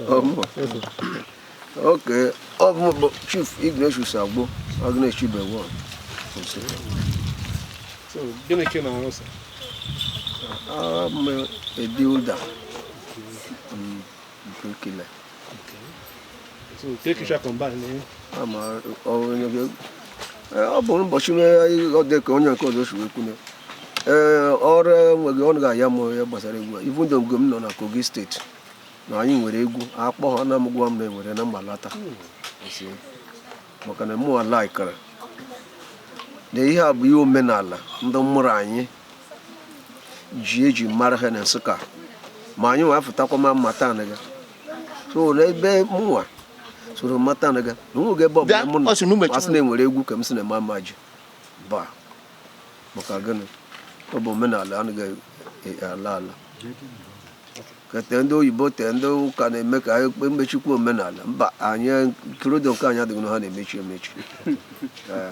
Ọmụ. Okay, ọ bụ Chief Ignatius Agbo, Agnes Chibe one. So gịnị ka ị na-arụ, sir? I'm a builder. Bricklayer. So take your combine eh? Ama onye ọ bụ ụbọchị ọ dị ka onye nke ọzọ si wee kwune. Ee, ọrụ enweghị ọnụ ga-aya m ya gbasara egwu a. Even though mgbe m nọ na Kogi Steeti na anyị nwere egwu akpọ ha na m gwa m na ewere na mmalata. Esi, maka na mụ alaikara na ihe a bụ ihe omenala ndị mụrụ anyị ji eji mara ha na Nsụka, ma anyị nwa afụtakwa ma mmata anaga. So n'ebe mụnwa soro mmata anaga na onweghị ebe ọbụla mụ Ọ sị na umechi. nọ asị na enwere egwu ka m sị na ema mma ji ba. Maka gịnị? Ọ bụ omenala anaghị ala ala ka tee ndị oyibo, tee ndị ụka na-eme ka anyị kpe mechikwa omenala. Mba, anyị credo nke anyị adịghị na ha na-emechi emechi. Ee.